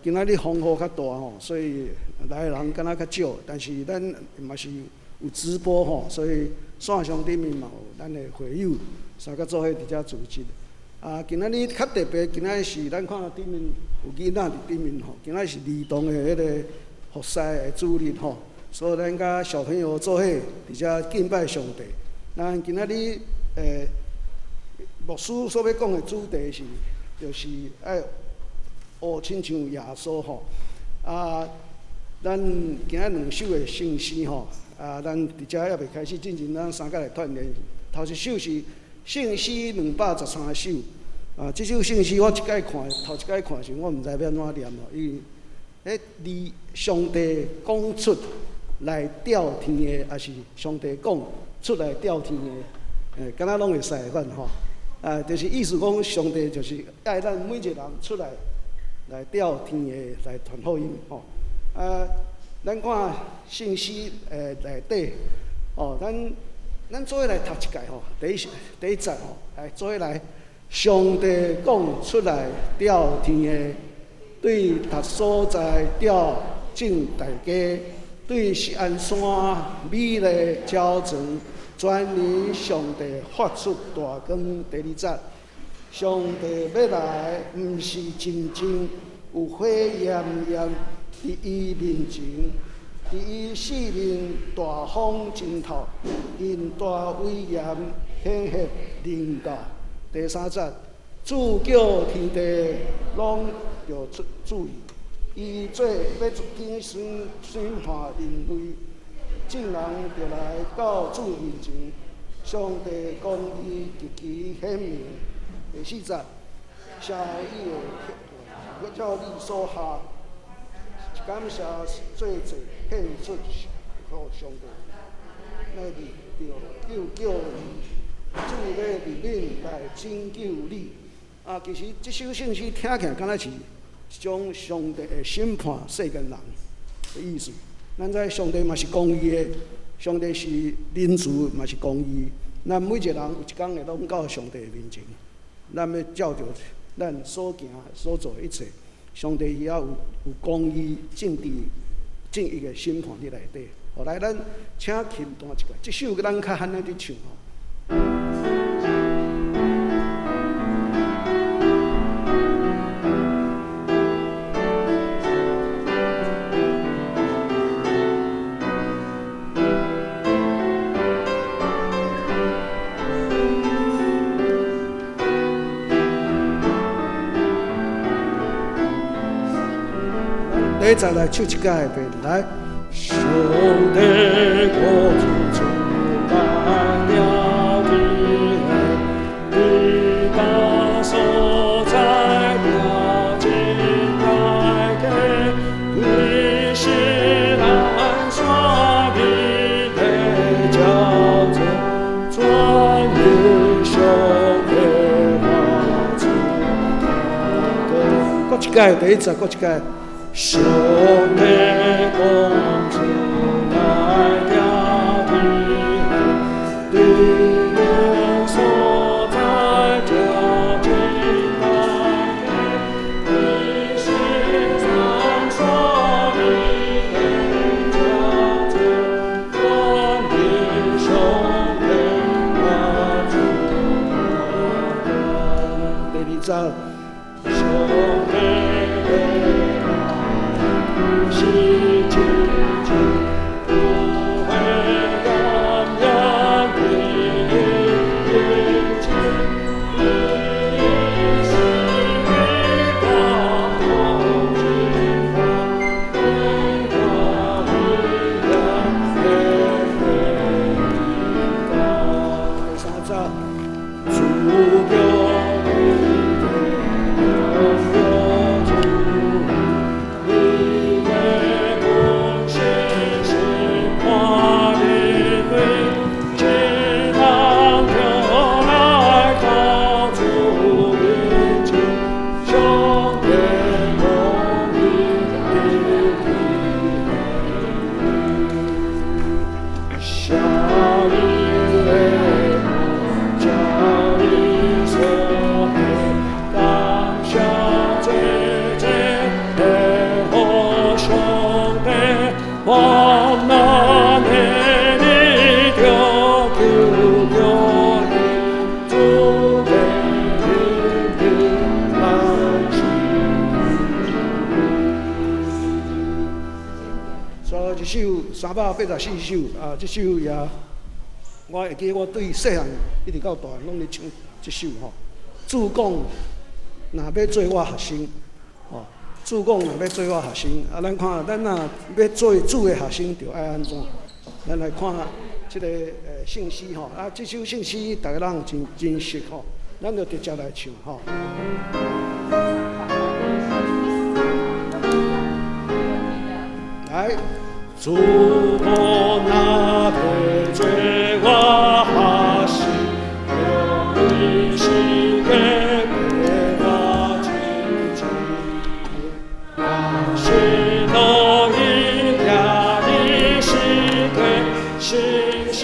今仔日風雨較大吼，所以來的人敢若較少，但是咱嘛是有直播吼，所以線上頂面嘛有咱的會友三個做伙佇遮組織。啊，今仔日較特別，今仔日是咱看到頂面有囡仔佇頂面吼，今仔日是兒童的彼個服侍的主日吼，所以咱佮小朋友做伙佇遮敬拜上帝。咱今仔日牧師所欲講的主題是，就是愛學親像耶穌吼。啊，咱今仔兩首的聖詩吼，啊，咱佇遮猶未開始進前，咱三個來鍛鍊。頭一首是聖詩213首，啊，這首聖詩我一擺看，頭一擺看時，我毋知欲按怎念吼，因為彼字上帝講出來吊天的，抑是上帝講出來吊天的，敢若攏會使款吼。啊，就是意思講，上帝就是愛咱每一個人出來來吊天的來傳福音吼。啊，咱看聖詩內底，哦，咱做伙來讀一擺吼，第一節吼，來做伙來，上帝講出來吊天的，對達所在吊眾大家，對錫安山美麗澆灌。全能上帝發出大光。第二節，上帝欲來，毋是真正有火焰焰佇伊面前，佇伊四面大風真透，因大威嚴顯現臨到。第三節，主叫天地攏著注意，伊做欲去審判人類。眾人著來到主面前，上帝公義極其顯明。第四節，寫伊的照你所下，感謝做祭獻出予上帝。那日著救叫伊，主欲憐憫來拯救你。啊，其實這首聖詩聽起來敢若是一種上帝會審判世間人的意思。咱知上帝嘛是公義的，上帝是仁慈嘛是公義。咱每一個人有一工會攏到上帝面前，咱欲照著咱所行所做的一切，上帝伊也有公義、正直、正義的審判佇內底。好，來，咱請琴彈一個，這首咱較罕咧佇唱吼。第一節來唱一擺遍，來。上帝講出來吊天，對達所在吊眾大家，對錫安山美麗澆灌，全能上帝發出大光。閣一擺，第一節閣一擺。上帝講出來吊天，對天所在吊眾大家，對錫安山美麗澆灌，全能上帝發出大光。第二節，上帝的愛是真一首384首啊，這首也我會記，我對細漢一直到大漢攏咧唱這首吼。主講，若欲做我學生，吼，主講若欲做我學生，啊，咱看咱若欲做主的學生，著愛按怎？咱來看這个聖詩吼，啊，這首聖詩逐家人真真熟吼，咱就直接來唱吼。來，主講若欲做我學生，用你十架陪我前進，是樂意舉你十架，時時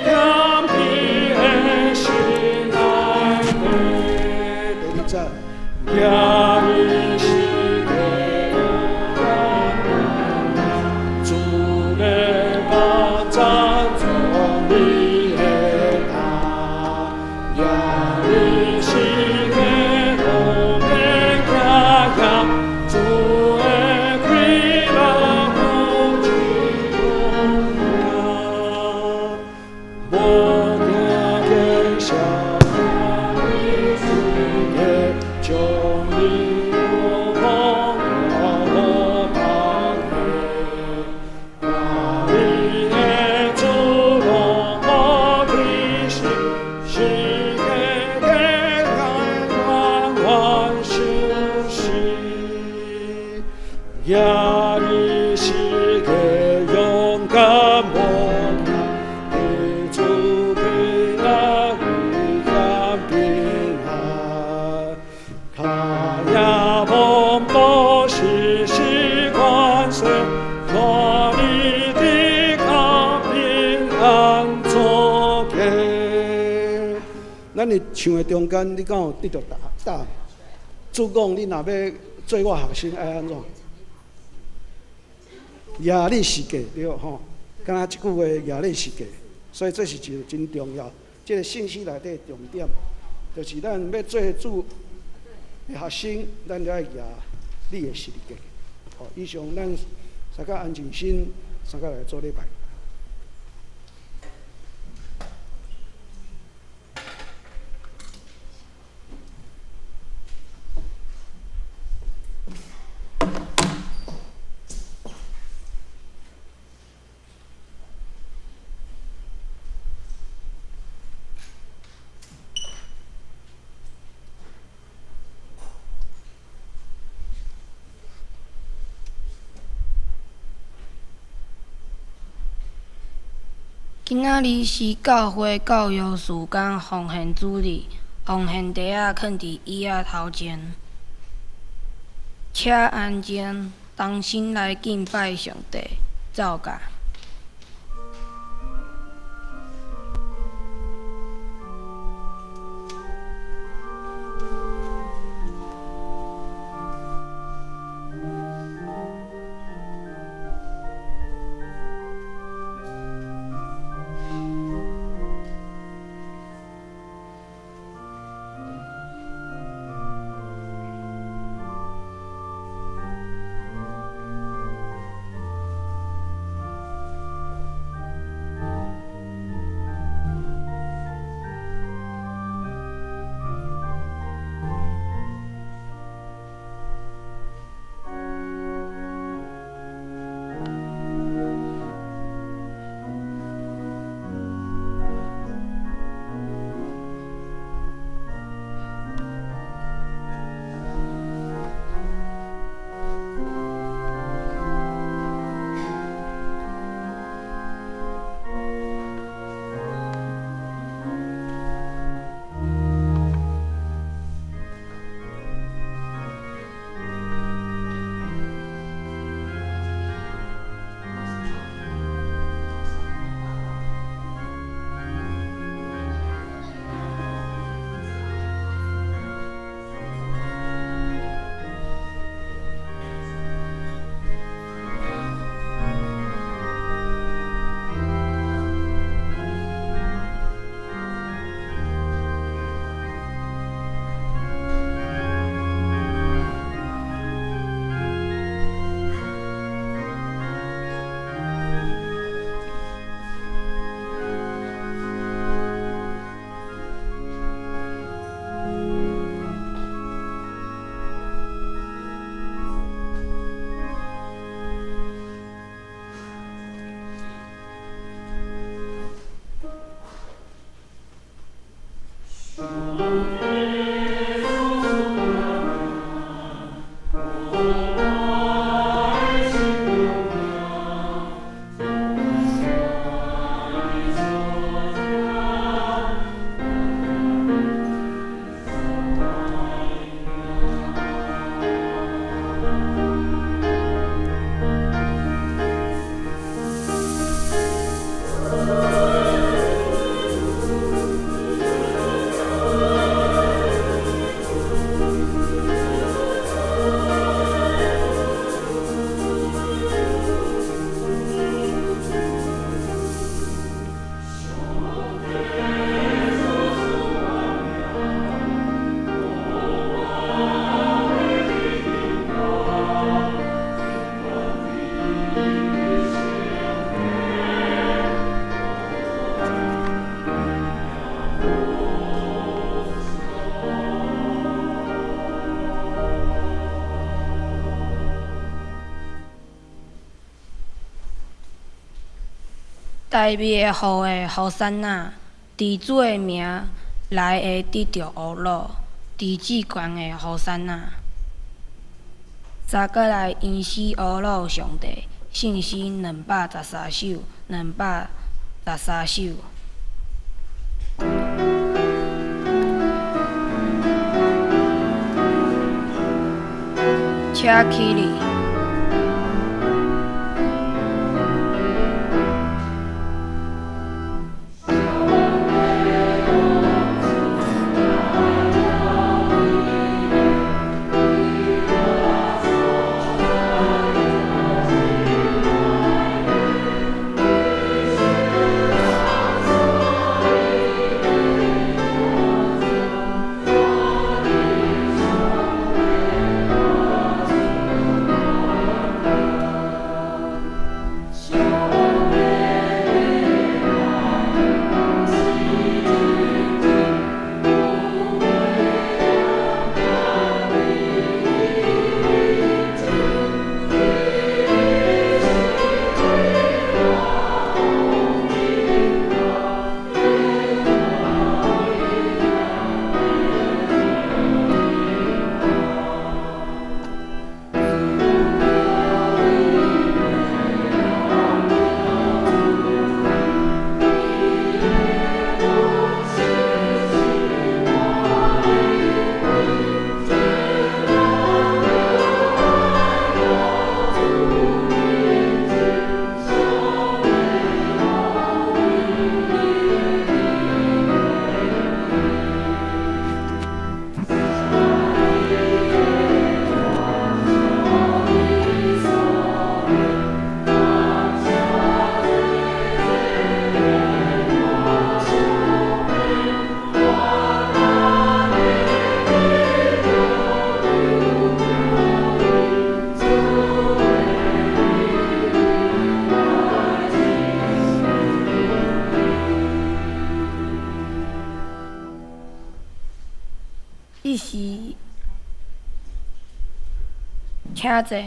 踮你的心內底。第二節，舉你十架勇敢，主的寶座從你的擔，舉你十架路免驚險，主的快樂福真榮耀，無驚見啥你十架，將你苦我放下，看你的主攏無提醒，十架加愛永遠相守，舉你十架勇敢無驚，得主平安危險平安，跤跡風暴時時關心，帶你的腳平安做家。咱佇唱的中間，你敢有得著答案？主講，你若欲做我學生，愛按怎？舉你十架對吼，敢若這句話舉你十架，所以這是一個真重要。這个聖詩內底重點，就是咱欲做主的學生，咱就愛舉你的十字架。好，以上咱三個安靜心，三個來做禮拜。今仔日是教會教育事工奉獻主日，奉獻袋仔囥佇椅仔頭前，請安靜，同心來敬拜上帝。奏歌。大衛的後裔和散那，伫主的名來的得著呵咾，伫至懸的和散那。三擱來吟詩呵咾上帝，聖詩213首，213首。請起立。這時，請坐。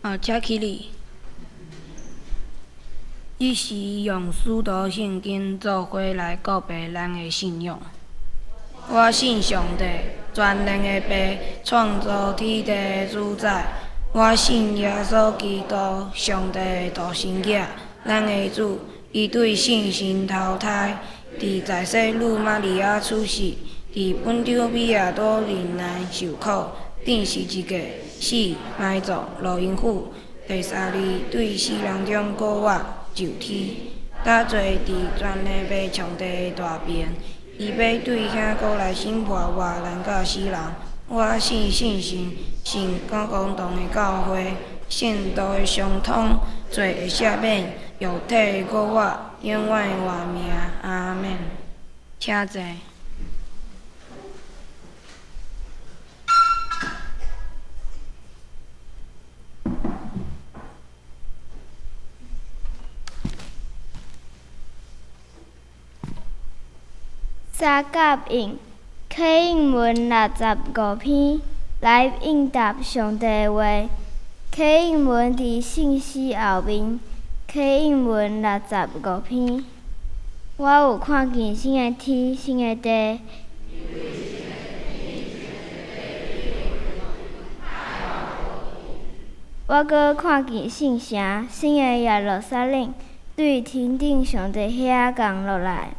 好，請起立。這時用使徒聖經做伙來告白咱的信仰。我信上帝，全能的父，創造天地的主宰。我信耶穌基督，上帝的獨生子，咱的主。伊對聖神投胎，佇在世女瑪利亞出世，佇本丟彼拉多忍難受苦，釘十字架，死，埋葬，落陰府。第三日對死人中復活，上天，搭坐佇全能父上帝的大爿。伊欲對遐閣來審判活人佮死人。我信聖神，信公同的教會，聖徒的相通，罪的赦免，肉體的復活，永遠的活命。阿們。請坐。三甲印，啟應文65篇，來應答上帝的話。啟應文佇聖詩後面，啟應文65篇。我有看見新的天，新的地。我閣看見聖城，新的耶路撒冷，對天頂上帝遐降落來。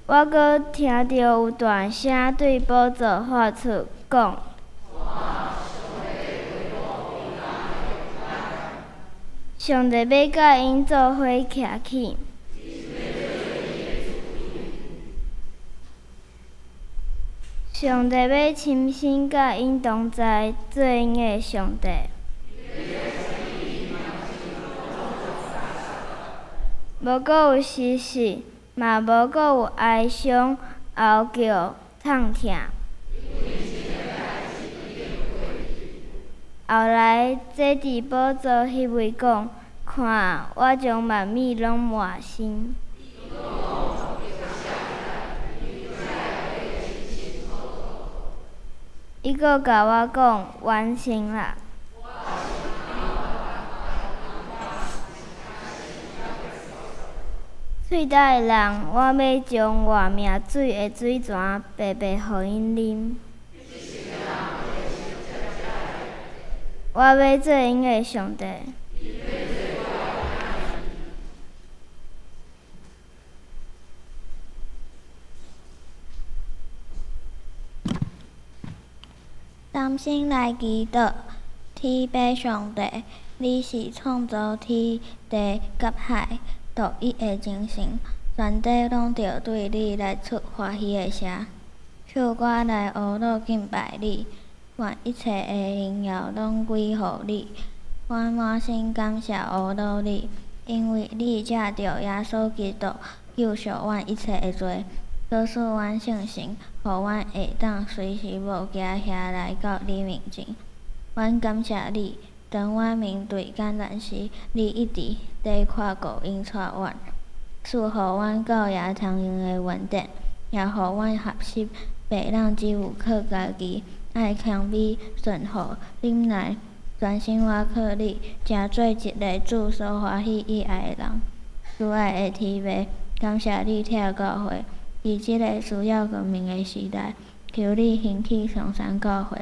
我閣聽著有大聲對寶座發出講：上帝欲佮𪜶做伙徛起。上帝欲親身佮𪜶同在，做𪜶的上帝。無閣有時勢，嘛無閣有哀傷、嚎叫、痛疼。後來，坐佇寶座彼位講：看，我將萬物攏換新。伊閣共我講：完成啦！喙焦的人，我欲將活命水的水泉白白予𪜶啉。我欲做𪜶的上帝。同心來祈禱，天父上帝，你是創造天地佮海獨一的真神，全地攏著對你來出歡喜的聲，唱歌來呵咾敬拜你，願一切的榮耀攏歸予你。阮滿心感謝呵咾你，因為你藉著耶穌基督救贖阮一切的罪。閣賜阮聖神，予阮會當隨時無驚嚇來到你面前。阮感謝你，當阮面對艱難時，你一直佇看顧引帶阮，賜予阮教也通用的恩典，也予阮學習別人只有靠家己，愛謙卑、順服、忍耐，專心倚靠你，成做一个主所歡喜喜愛的人。慈愛的天父，感謝你疼教會。佇這个需要光明的時代，求你興起松山教會，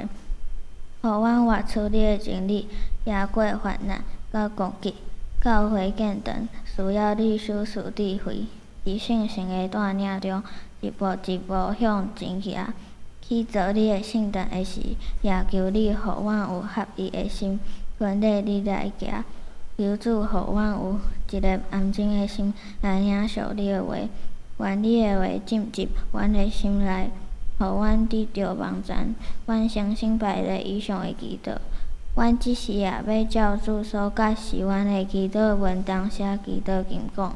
予阮活出你的真理，贏過患難佮攻擊。教會建堂需要你賞賜智慧，佇聖神的帶領中，一步一步向前行。去造你的聖殿的時，也求你予阮有合一的心，跟綴你來行。求主予阮有一个安靜的心來領受你的話。願你的話進入阮的心內，予阮得著幫助。阮誠心拜禮以上的祈禱。阮這時也欲照主所教示阮的祈禱文同寫祈禱金講。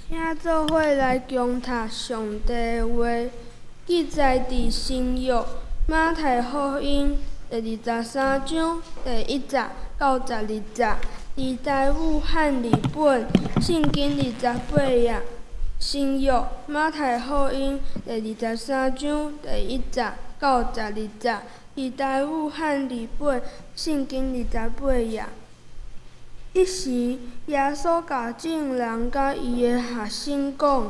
請做伙來恭讀上帝的話，記載佇新約馬太福音第23章第1節到12節，佇台語漢字本聖經28頁。新約馬太福音第23章第1節到12節，佇台語漢字本聖經28頁。彼時，耶穌共眾人佮伊的學生講：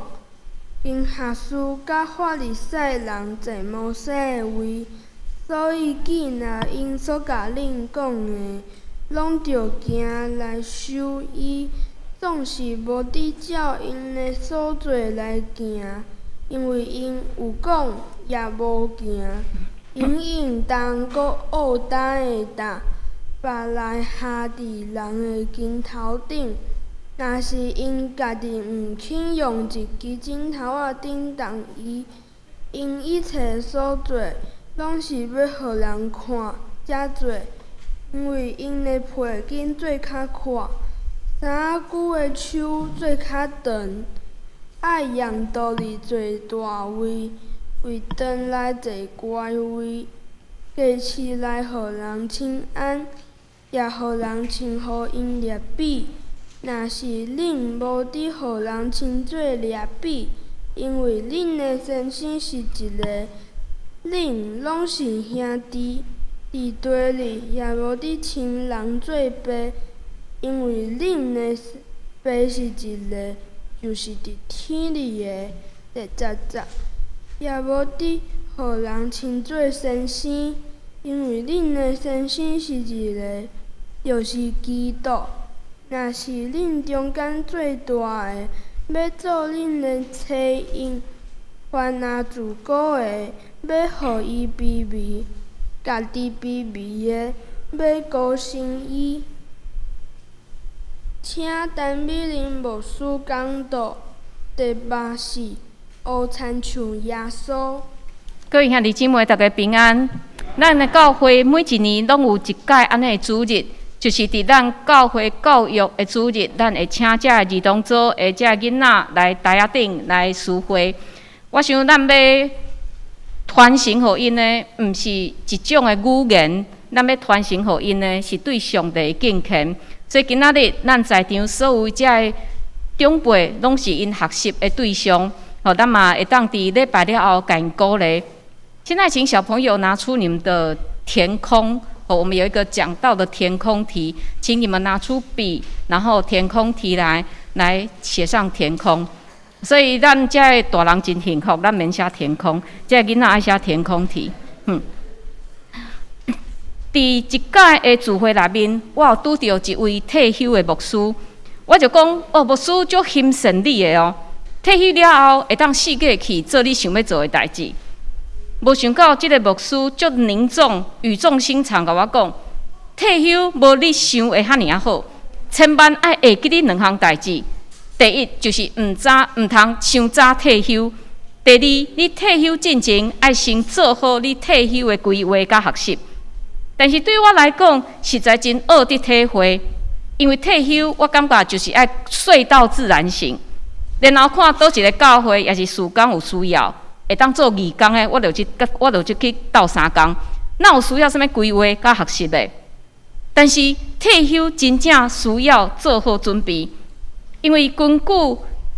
經學士佮法利賽人坐摩西的位，所以囝若𪜶所共恁講的，攏著行來守伊，總是無得照𪜶的所做來行，因為𪜶有講也無行。𪜶用重閣僫擔的擔，縛來疊佇人的肩頭頂。若是𪜶家己毋肯用一支指頭仔頂動伊，𪜶一切所做，攏是欲予人看才做，因為𪜶的皮筋做較闊，衫仔久的手做較長，愛用道理坐大位，為堂內坐懸位，街市內予人請安，也予人稱呼𪜶辣彼。若是恁無得予人稱做辣彼，因為恁的先生是一个，恁攏是兄弟。佇地裡也無得稱人做爸，因為恁的爸是一个，就是佇天裡的。第10節，也無得予人稱做先生，因為恁的先生是一个，就是基督。若是恁中間最大的，欲做恁的差役，凡若自高的，欲予伊卑微；家己卑微的，欲高升伊。請陳美玲牧師講道，題目是學親像耶穌。各位兄弟姊妹，大家平安。咱的教會每一年攏有一屆按呢的主日，就是佇咱教會教育的主日，咱會請這兒童組的這囡仔來台仔頂來聚會。我想咱欲傳承予𪜶的，毋是一種的語言，咱欲傳承予𪜶的是對上帝的敬虔。所以今仔日咱在場所有這个長輩，攏是𪜶學習的對象。予咱嘛會當佇禮拜了後共𪜶鼓勵。現在請小朋友拿出你們的填空，我們有一個講道的填空題，請你們拿出筆，然後填空題來寫上填空。所以咱這个大人真幸福，咱免寫填空，這个囡仔愛寫填空題。佇一屆的聚會內面，我有拄著一位退休的牧師，我就講，哦，牧師足欣羨你的哦，退休了後會當四界去做你想欲做的代誌。無想到這个牧師足凝重、語重心長，共我講，退休無你想的遐爾仔好，千萬愛會記得兩項代誌。第一就是毋通傷早退休；第二，你退休進前愛先做好你退休的規劃佮學習。但是對我來講，實在真學得體會，因為退休我感覺就是愛睡到自然醒，然後看佗一个教會抑是事工有需要，會當做義工的，我就去鬥相共。哪有需要啥物規劃佮學習的？但是退休真正需要做好準備，因為根據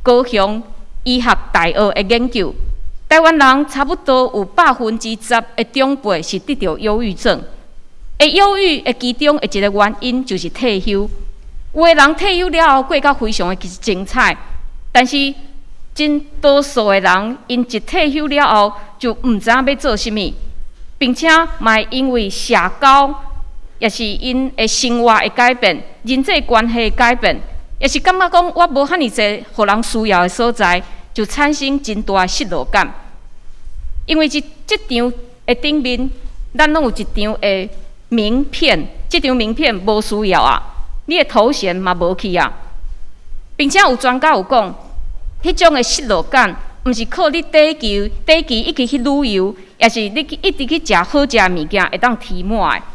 高雄醫學大學的研究，台灣人差不多有10%的長輩是得著憂鬱症。會憂鬱的其中的一个原因就是退休。有的人退休了後過甲非常的精彩，但是真多數的人，𪜶一退休了後就毋知影欲做啥物，並且嘛會因為社交，抑是𪜶的生活的改變、人際關係的改變，也是感覺講我無遐爾濟予人需要的所在，就產生真大的失落感。因為佇職場的頂面，咱攏有一張的名片，這張名片無需要啊，你的頭銜嘛無去啊，並且有專家有講，彼種的失落感，毋是靠你短期短期一直去旅遊，抑是你去一直去食好食的物件會當填滿的。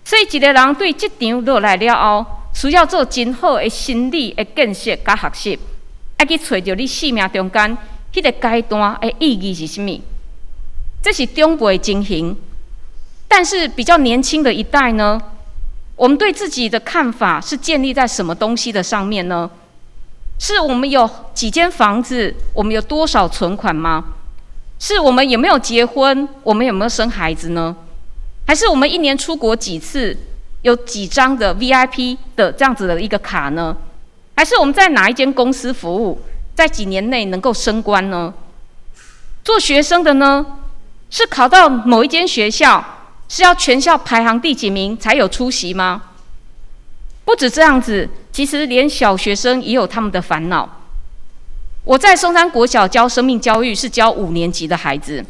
所以一个人對職場落來了後，需要做真好的心理的建設佮學習，愛去揣著你生命中間彼个階段的意義是啥物。這是長輩情形，但是比較年輕的一代呢，我們對自己的看法是建立在什麼東西的上面呢？是我們有幾間房子，我們有多少存款嗎？是我們有沒有結婚，我們有沒有生孩子呢？還是我們一年出國幾次，有幾張的 VIP 的這樣子的一個卡呢？還是我們在哪一間公司服務，在幾年內能夠升官呢？做學生的呢？是考到某一間學校，是要全校排行第幾名才有出息嗎？不止這樣子，其實連小學生也有他們的煩惱。我在松山國小教生命教育，是教五年級的孩子。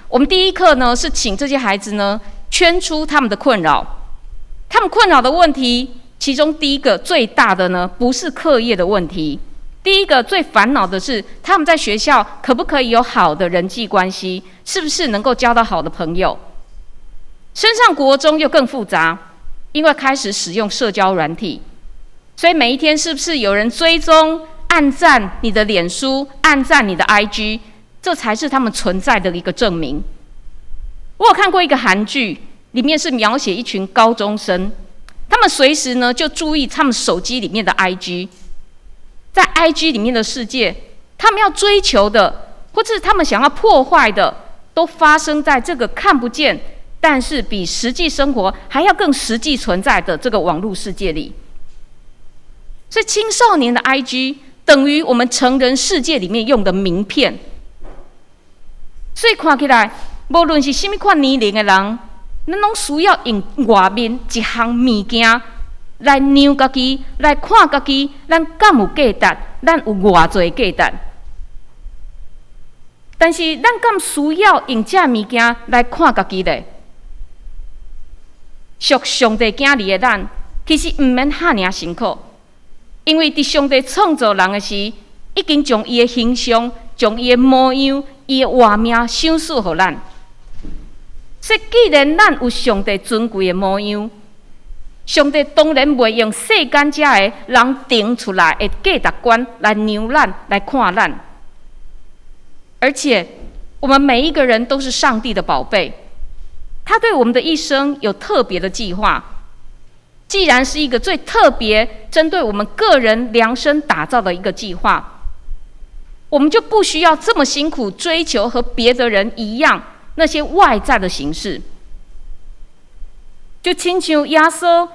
我們第一課呢，是請這些孩子呢圈出他們的困擾。他們困擾的問題，其中第一個最大的呢，不是課業的問題。第一個最煩惱的是，他們在學校可不可以有好的人際關係？是不是能夠交到好的朋友？升上國中又更複雜，因為開始使用社交軟體，所以每一天是不是有人追蹤、按讚你的臉書、按讚你的 IG，這才是他們存在的一個證明。我有看過一個韓劇，裡面是描寫一群高中生，他們隨時呢就注意他們手機裡面的 IG。在 IG 裡面的世界，他們要追求的，或是他們想要破壞的，都發生在這個看不見，但是比實際生活還要更實際存在的這個網絡世界裡。所以青少年的 IG 等於我們成人世界裡面用的名片。所以看起來，無論是啥物款年齡的人，咱攏需要用外面一項物件來量家己，來看家己，咱敢有價值？咱有偌濟價值？但是咱敢需要用這物件來看家己咧？屬上帝囝兒的咱，其實毋免遐爾辛苦，因為佇上帝創造人的時，已經將伊的形象、將伊的模樣、伊的活命賞賜予咱。所以，既然咱有上帝尊貴的模樣，上帝當然袂用世間遮的人定出來的價值觀來量咱、來看咱。而且，我們每一個人都是上帝的寶貝，他對我們的一生有特別的計劃。既然是一個最特別針對我們個人量身打造的一個計劃，我們就不需要這麼辛苦追求和別的人一樣那些外在的形式。就親像耶穌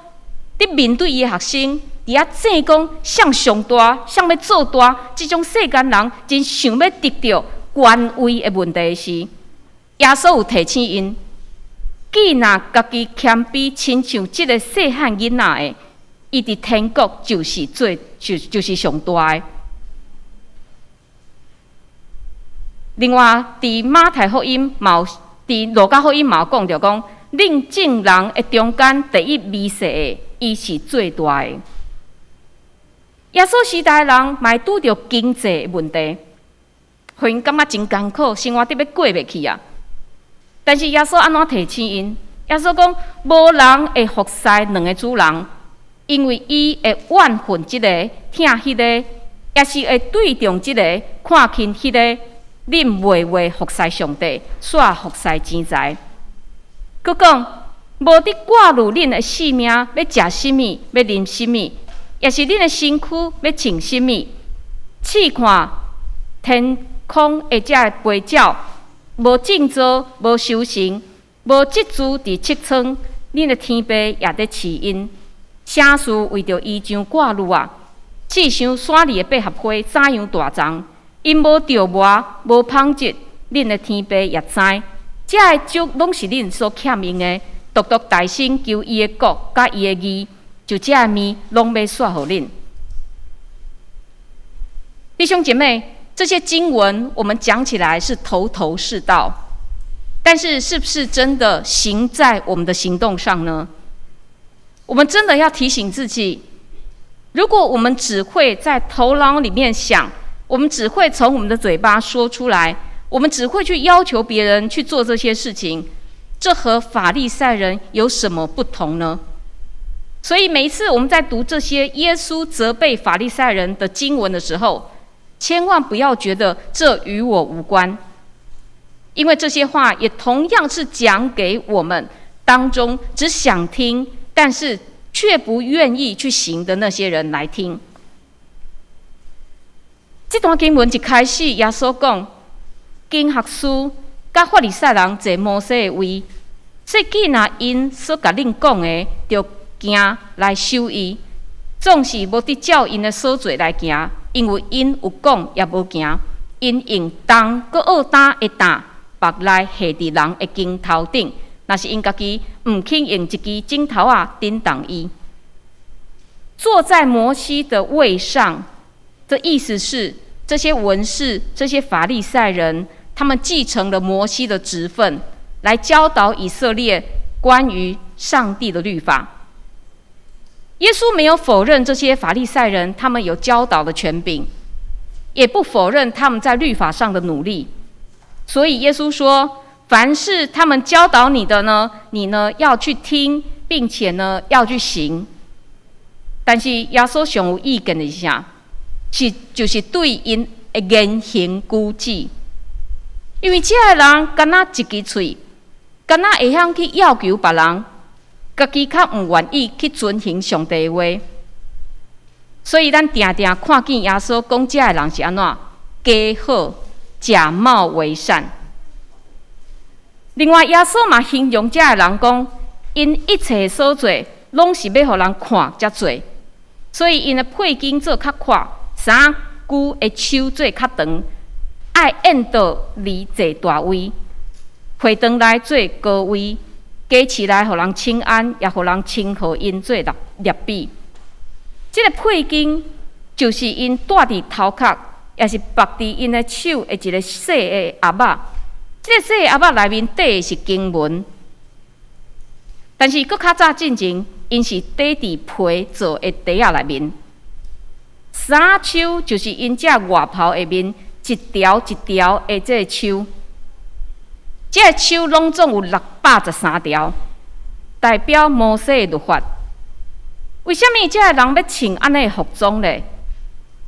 佇面對伊的學生，佇遐爭講誰上大，誰欲做大，這種世間人真想欲得著權位的問題時，耶穌有提醒𪜶：既若家己謙卑，親像這個細漢囡仔的，伊佇天國就是最就是上大的。另外，佇馬太福音嘛有，佇路加福音嘛有講著講，恁眾人的中間第一微細的，伊是最大的。耶穌時代的人嘛會拄著經濟的問題，予𪜶感覺真艱苦，生活得欲過袂去啊。但是耶穌按怎提醒𪜶？耶穌講：無人會服侍兩个主人，因為伊會怨恨這个，疼彼个，抑是會對重這个，看輕彼个。恁袂袂服侍上帝，煞服侍錢財。閣講，無佇掛慮恁的性命，欲食啥物，欲啉啥物，抑是恁的身軀欲穿啥物。試看天空的這个飛鳥，無種稻，無收成，無積聚佇蓄倉，恁的天父也佇飼𪜶。啥事為著衣裳掛慮啊？試想山裡的百合花怎樣大叢，𪜶無著磨，無紡織，恁的天父也知。這个粥攏是恁所欠用的，獨獨大先求伊的國佮伊的義，就這个物攏欲煞予恁。弟兄姐妹，這些經文我們講起來是頭頭是道，但是是不是真的行在我們的行動上呢？我們真的要提醒自己，如果我們只會在頭腦裡面想，我們只會從我們的嘴巴說出來，我們只會去要求別人去做這些事情，這和法利賽人有什麼不同呢？所以每一次我們在讀這些耶穌責備法利賽人的經文的時候，千萬不要覺得這與我無關，因為這些話也同樣是講給我們當中只想聽，但是卻不願意去行的那些人來聽。這段經文一開始，耶穌講，經學士佮法利賽人坐摩西的位，所以既若𪜶所共恁講的，著行來守伊，總是無得照𪜶的所做來行，因為𪜶有講也無行，𪜶用重閣僫擔的擔縛來下佇人的肩頭頂，若是𪜶家己毋肯用一支指頭仔震動伊。坐在摩西的位上，這意思是這些文士、這些法利賽人，他們繼承了摩西的職分，來教導以色列關於上帝的律法。耶穌沒有否認這些法利賽人他們有教導的權柄，也不否認他們在律法上的努力。所以耶穌說：“凡是他們教導你的呢，你呢要去聽，並且呢要去行。”但是耶穌上有意見的是啥？是就是對𪜶的言行舉止，因為這个人敢若一支喙，敢若會曉去要求別人，家己較毋願意去遵行上帝的話，所以咱定定看見耶穌講這个人是按怎假好、假冒為善。另外，耶穌嘛形容這个人講，𪜶一切所做，攏是欲予人看才做，所以𪜶的配經做較闊，衫褲的手做較長，愛緣道而坐大位，會堂內坐高位，街市內予人請安，也予人稱呼𪜶做辣彼。這个配經就是𪜶戴佇頭殼，抑是縛佇𪜶的手的一个細的盒仔。這个細的盒仔內面缀的是經文，但是閣較早進前，𪜶是缀佇皮做的袋仔內面。衫鬚就是𪜶這外袍下面一條一條的這个鬚，這个鬚攏總有613條，代表摩西的律法。為啥物這个人欲穿按呢的服裝咧？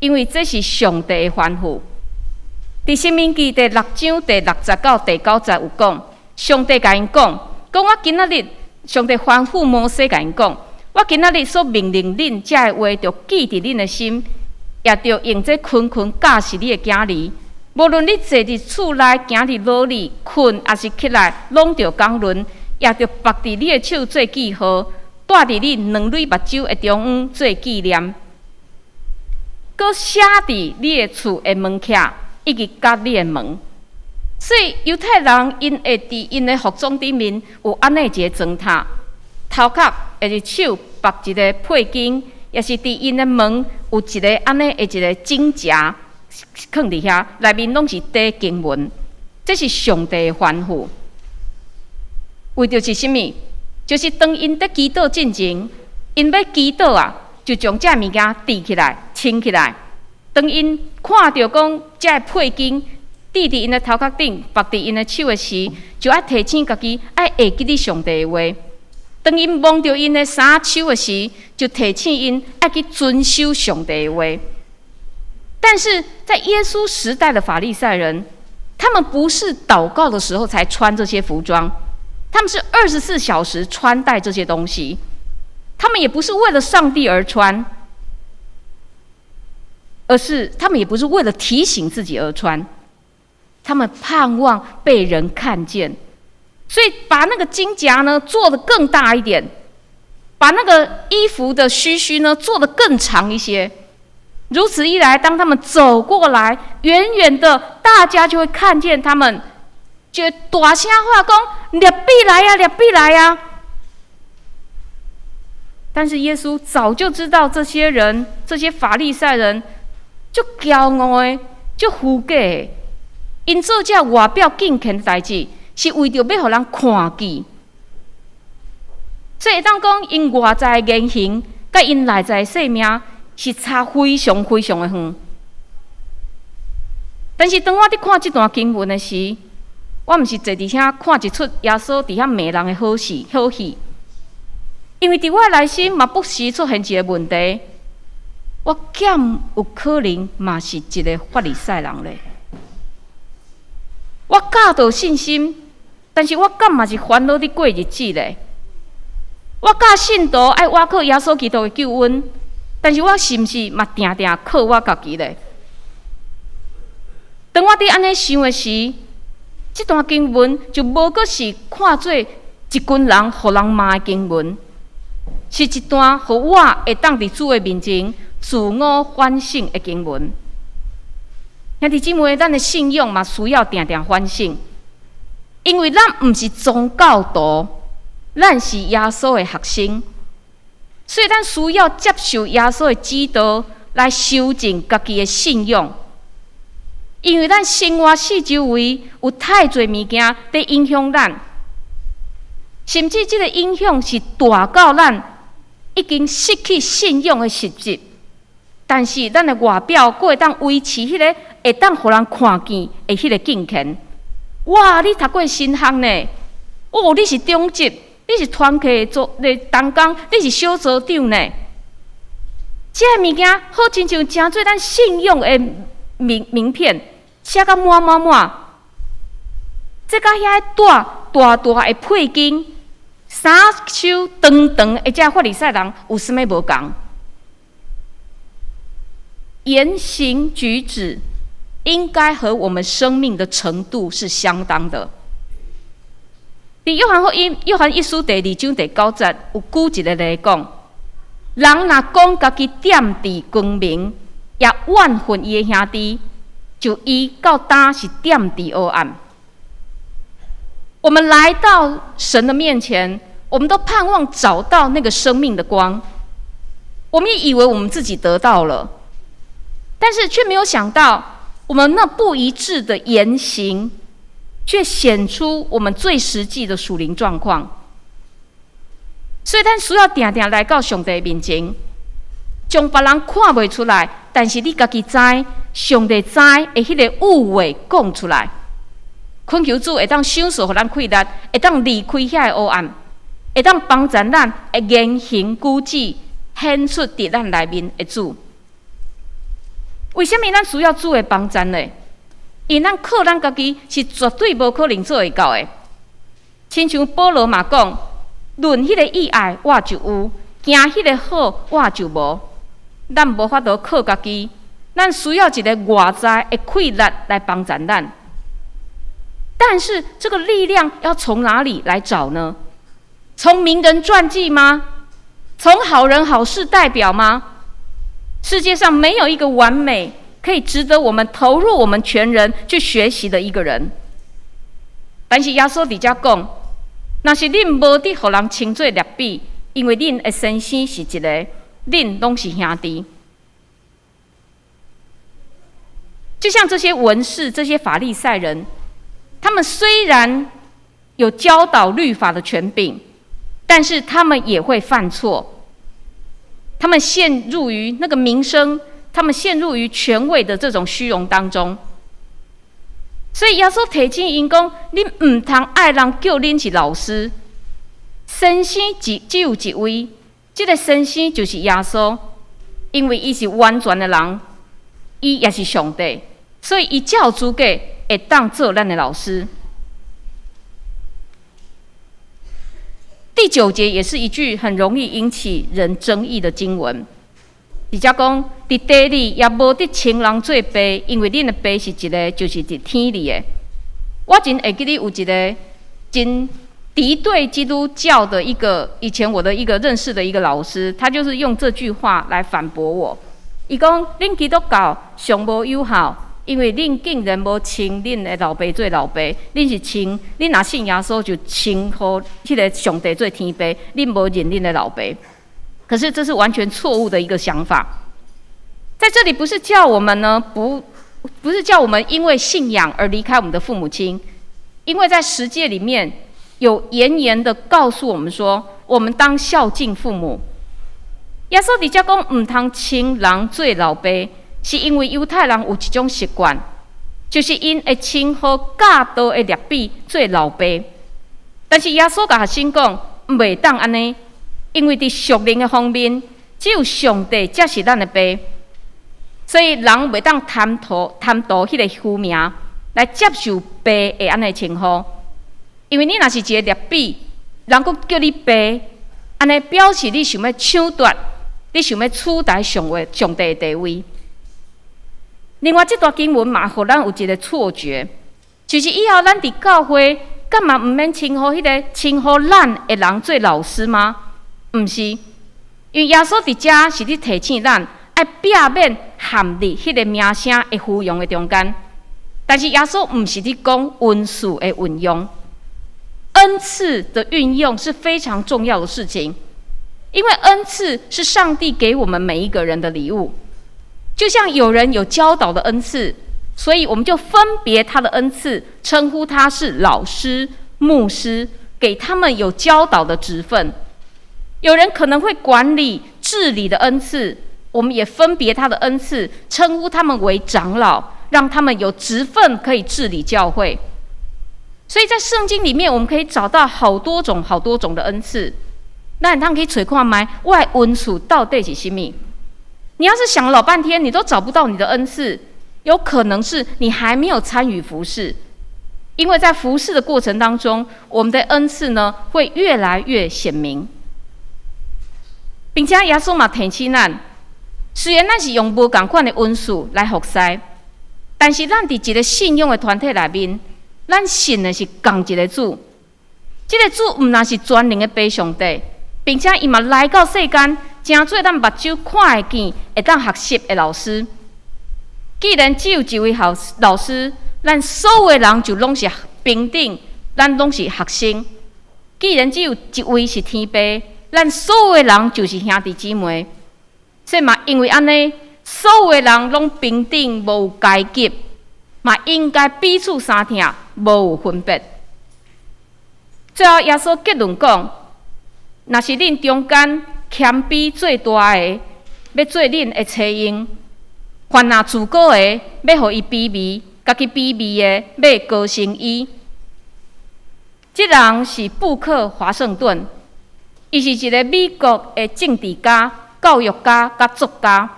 因為這是上帝的吩咐。佇申命記第六章第六節到第九節有講，上帝共𪜶講，講我今仔日，上帝吩咐摩西共𪜶講，我今仔日所命令恁這个話，著記佇恁的心，也著用這寬寬教訓你的囝兒。無論你坐佇厝內，行佇路裡，睏抑是起來，攏著講論，也著縛佇你的手做記號，戴佇你兩蕊目睭的中央做紀念，閣寫佇你的厝的門徛，以及佮你的門。所以猶太人𪜶會佇𪜶的服裝頂面有按呢一个磚塔，頭殼抑是手縛一个配經，抑是佇𪜶的門有一个按呢的一个經夾，囥佇遐，內面攏是缀經文。這是上帝的吩咐，為著是啥物？就是當𪜶佇祈禱進前，𪜶欲祈禱啊，就將這物件戴起來、穿起來。當𪜶看著講這个配經戴佇𪜶的頭殼頂、縛佇𪜶的手的時，就愛提醒家己愛會記得上帝的話。當𪜶摸著𪜶的衫鬚的時，就提醒𪜶愛去遵守上帝的話。但是在耶穌時代的法利賽人，他們不是禱告的時候才穿這些服裝，他們是24小時穿戴這些東西。他們也不是為了上帝而穿，而是他們也不是為了提醒自己而穿，他們盼望被人看見，所以把那個經夾呢做得更大一點，把那個衣服的鬚鬚呢做得更長一些。如此一來，當他們走過來，遠遠的大家就會看見他們，就大聲喊講：“辣彼來啊，辣彼來啊！”但是耶穌早就知道這些人，這些法利賽人，足驕傲的、足虛假的。𪜶做這外表敬虔的代誌，是為著欲予人看見。所以會當講，𪜶外在的言行，佮𪜶內在的生命是差非常非常的遠。但是當我佇看這段經文的時，我毋是坐佇遐看一齣耶穌佇遐罵人的好戲好戲，因為佇我內心嘛不時出現一個問題：我敢有可能嘛是一個法利賽人咧？我教導信心，但是我敢嘛是煩惱佇過日子咧？我教信徒愛倚靠耶穌基督的救恩，但是我是毋是嘛定定靠我家己咧？當我佇按呢想的時，這段經文就無閣是看做一群人予人罵的經文，是一段予我會當佇主的面前自我反省的經文。兄弟姊妹，咱的信仰嘛需要定定反省，因為咱毋是宗教徒，咱是耶穌的學生，所以咱需要接受耶穌的指導來修正家己的信仰。因為咱生活四周圍有太濟物件佇影響咱，甚至這個影響是大到咱已經失去信仰的實質。但是咱的外表閣會當維持彼個會當予人看見的彼個敬虔。哇！你讀過神學呢？哦，你是長執，你是團契做的同工，你是小組長呢？這个物件好親像成做咱信仰的名名片，寫甲滿滿滿。這佮遐帶大大的配金，衫袖長長的這法利賽人有啥物無仝？言行舉止應該和我們生命的程度是相當的。佇約翰福音、約翰一書第二章第九節有舉一個例講：人若講家己踮佇光明，也怨恨伊的兄弟，就伊到今是踮佇黑暗。我們來到神的面前，我們都盼望找到那個生命的光。我們也以為我們自己得到了，但是卻沒有想到，我們那不一致的言行，卻顯出我們最實際的屬靈狀況。所以，咱需要定定來到上帝面前，將別人看袂出來，但是你家己知，上帝知的彼个誤會講出來，懇求主會當賞賜予咱氣力，會當離開遐个黑暗，會當幫助咱的言行舉止顯出佇咱內面的主。為啥物咱需要主的幫助呢？因為咱靠咱家己是絕對無可能做會到的。親像保羅嘛講，論彼个意愛我就有，行彼个好我就無。咱無法度靠家己，咱需要一個外在的氣力來幫助咱。但是這個力量要從哪裡來找呢？從名人傳記嗎？從好人好事代表嗎？世界上沒有一個完美可以值得我們投入我們全人去學習的一個人。但是耶穌佇遮講，若是恁無得予人稱做辣彼，因為恁的先生是一个，恁攏是兄弟。就像這些文士、這些法利賽人，他們雖然有教導律法的權柄，但是他們也會犯錯。他們陷入於那個名聲，他們陷入於權位的這種虛榮當中。所以耶穌提醒𪜶講：恁毋通愛人叫恁是老師，先生只只有一位，這个先生就是耶穌，因為伊是完全的人，伊也是上帝，所以伊才有資格會當做咱的老師。第九節也是一句很容易引起人爭議的經文。佇遮講，佇地裡也無得稱人做爸，因為恁的爸是一个，就是佇天裡的。我真會記得有一个真敵對基督教的一個，以前我的一個認識的一個老師，他就是用這句話來反駁我。伊講，恁基督教上無有效，因為恁竟然無稱恁的老爸做老爸，恁是稱，恁若信耶穌就稱呼彼个上帝做天父，恁無認恁的老爸。可是這是完全錯誤的一個想法。在這裡不是叫我們呢，不是叫我們因為信仰而離開我們的父母親，因為在十誡裡面有嚴嚴的告訴我們說，我們當孝敬父母。耶穌佇遮講毋通稱人做老爸，是因為猶太人有一種習慣，就是𪜶會稱呼教導的拉比做老爸。但是耶穌共學生講，袂當按呢，因為佇屬靈的方面，只有上帝才是咱的爸。所以人袂當貪圖彼個虛名來接受爸的按呢稱呼，因為你若是一个拉比，人閣叫你爸，按呢表示你想欲搶奪，你想欲取代上帝的地位。另外，這段經文嘛，予咱有一个錯覺，就是以後咱佇教會，敢嘛毋免稱呼彼个稱呼咱的人做老師嗎？毋是，因為耶穌佇遮是咧提醒咱，愛避免陷入彼个名聲的虛榮的中間。但是耶穌毋是咧講恩賜的運用，恩賜的運用是非常重要的事情，因為恩賜是上帝給我們每一個人的禮物。就像有人有教導的恩賜，所以我們就分別他的恩賜，稱呼他是老師、牧師，給他們有教導的職分。有人可能會管理、治理的恩賜，我們也分別他的恩賜，稱呼他們為長老，讓他們有職分可以治理教會。所以在聖經裡面，我們可以找到好多種、好多種的恩賜。咱通去揣看覓，我的恩賜到底是啥物？你要是想了老半天，你都找不到你的恩賜，有可能是你還沒有參與服事，因為在服事的過程當中，我們的恩賜呢會越來越顯明。並且耶穌嘛提醒咱，雖然咱是用無仝款的恩賜來服侍，但是咱佇一个信仰的團體內面，咱信的是仝一个主。這个主毋但是全能的父上帝，並且伊嘛來到世間，成做咱目睭看會見、會當學習的老師。既然只有一位老老師，咱所有的人就攏是平等，咱攏是學生。既然只有一位是天父，咱所有的人就是兄弟姊妹。所以嘛，因為按呢，所有的人攏平等，無有階級，嘛應該彼此相疼，無有分別。最後，耶穌結論講：若是恁中間謙卑最大的，欲做恁的差役；凡若自高的，欲予伊卑微；家己卑微的，欲高升伊。這人是布克華盛頓，伊是一个美國的政治家、教育家佮作家。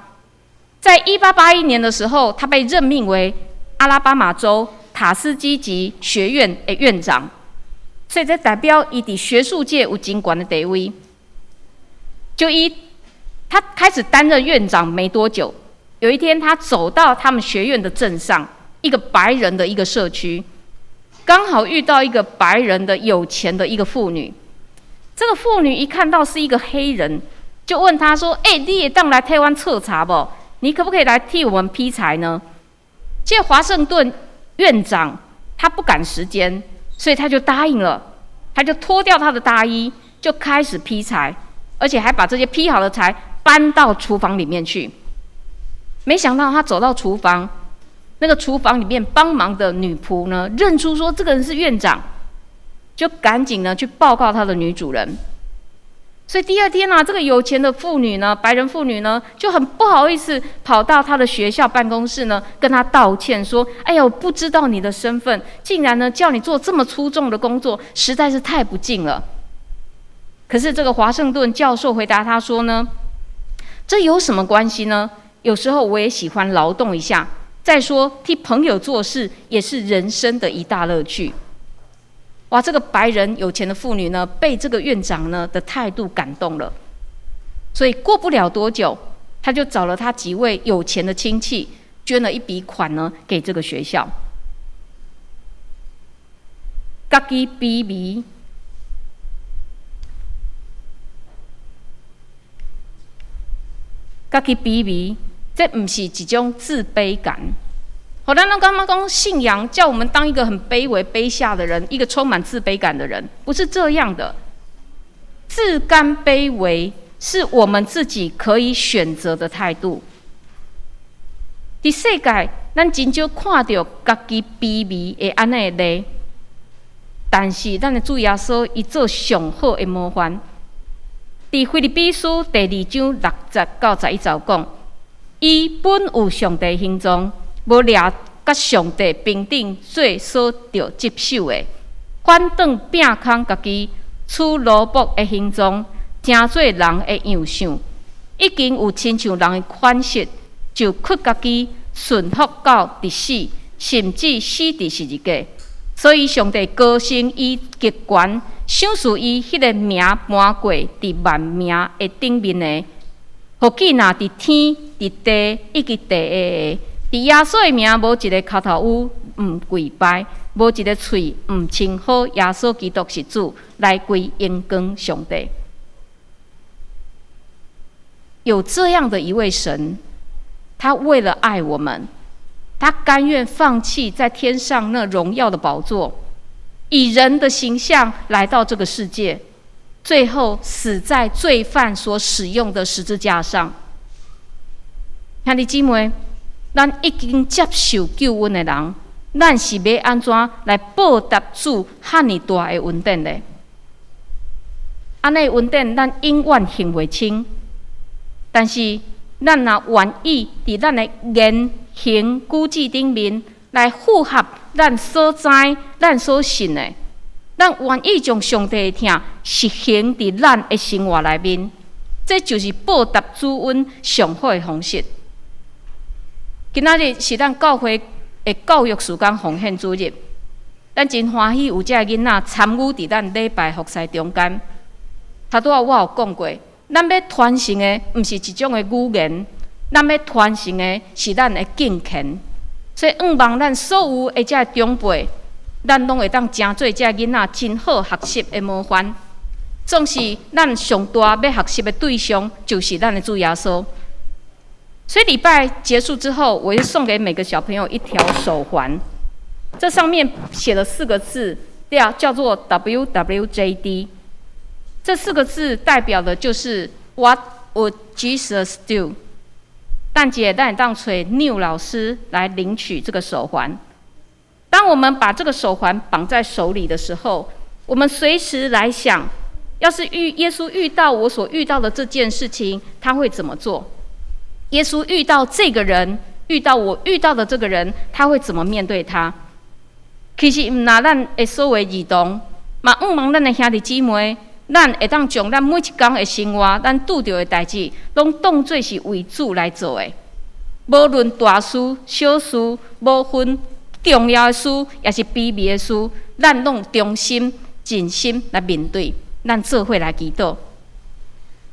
在1881年的時候，他被任命為阿拉巴馬州塔斯基吉學院的院長，所以這代表伊佇學術界有真懸的地位。就伊他開始擔任院長沒多久，有一天他走到他們學院的鎮上，一個白人的一個社區，剛好遇到一個白人的有錢的一個婦女。這個婦女一看到是一個黑人，就問他說：“欸，你會當來替阮切柴無？你可不可以來替我們劈柴呢？”這華盛頓院長他不趕時間，所以他就答應了。他就脫掉他的大衣，就開始劈柴，而且還把這些劈好的柴搬到廚房裡面去。沒想到他走到廚房，那個廚房裡面幫忙的女僕呢，認出說這個人是院長，就趕緊呢去報告他的女主人。所以第二天呢，這個有錢的婦女呢，白人婦女呢，就很不好意思跑到他的學校辦公室呢，跟他道歉說：“哎呀，我不知道你的身份，竟然呢叫你做這麼粗重的工作，實在是太不敬了。”可是這個華盛頓教授回答他說呢：“這有什麼關係呢？有時候我也喜歡勞動一下。再說替朋友做事也是人生的一大樂趣。”哇，這個白人有錢的婦女呢，被這個院長呢的態度感動了，所以過不了多久，他就找了他幾位有錢的親戚，捐了一筆款呢給這個學校。家己卑微，家己卑微，這毋是一種自卑感。好，咱攏感覺講信仰叫我們當一個很卑微、卑下的人，一個充滿自卑感的人，不是這樣的。自甘卑微是我們自己可以選擇的態度。佇世界，咱真少看著家己卑微的按呢例，但是咱的主耶穌伊做上好的模範。佇腓立比書第二章六節到十一節講，伊本有上帝形狀，無掠佮上帝平等做所著執守的，反轉摒空家己，取奴僕的形狀，成做人的樣相，已經有親像人的款式，就屈家己，順服到佇死，甚至死佇十字架。所以上帝高升伊極懸，賞賜伊彼个名搬過佇萬名的頂面的，予見若佇天、佇地以及地下的，佇耶穌的名，無一个跤頭趺毋跪拜，無一个喙毋稱呼耶穌基督是主，來歸榮光上帝。有這樣的一位神，他為了愛我們，他甘願放棄在天上那榮耀的寶座，以人的形象來到這個世界，最後死在罪犯所使用的十字架上。兄弟姊妹，咱已經接受救恩的人，咱是欲按怎來報答主遐爾大的恩典呢？按呢恩典，咱永遠還袂清。但是，咱若願意佇咱的言行舉止頂面來符合咱所知、咱所信的，咱願意將上帝的疼實行佇咱的生活內面，這就是報答主恩上好的方式。今仔日是咱教會的教育事工奉獻主日，咱真歡喜有這个囡仔參與佇咱禮拜服侍中間。頭拄仔我有講過，咱欲傳承的毋是一種的語言，咱欲傳承的是咱的敬虔。所以，向望咱所有的這个長輩，咱攏會當成做這个囡仔真好學習的模範。總是咱上大欲學習的對象，就是咱的主耶穌。所以禮拜結束之後，我會送給每個小朋友一條手環，這上面寫了四個字，叫做 WWJD。這四個字代表的就是 What would Jesus do？等一下，咱會當揣繆老師來領取這個手環。當我們把這個手環綁在手裡的時候，我們隨時來想，要是遇耶穌遇到我所遇到的這件事情，他會怎麼做？耶穌遇到這個人，遇到我遇到的這個人，他會怎麼面對他？其實毋但咱的所有兒童，嘛向望咱的兄弟姊妹，咱會當將咱每一工的生活，咱拄著的代誌，攏當做是為主來做的。無論大事、小事，無分重要的事，抑是卑微的事，咱攏忠心、盡心來面對，咱做伙來祈禱。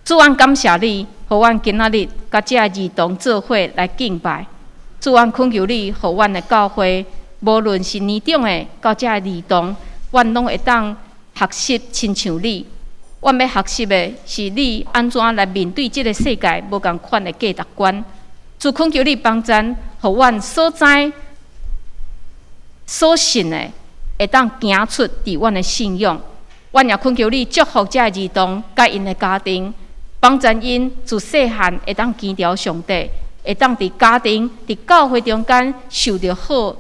主，阮感謝你，予阮今仔日佮這兒童做伙來敬拜。主，阮懇求你，予阮的教會，無論是年長的到這兒童，阮攏會當學習親像你。阮欲學習的是你按怎來面對這个世界無仝款的價值觀。主，懇求你幫贊，予阮所知、所信的，會當行出佇阮的信仰。阮也懇求你祝福這个兒童佮𪜶的家庭，幫贊𪜶自細漢會當跟牢上帝，會當佇家庭、佇教會中間受著好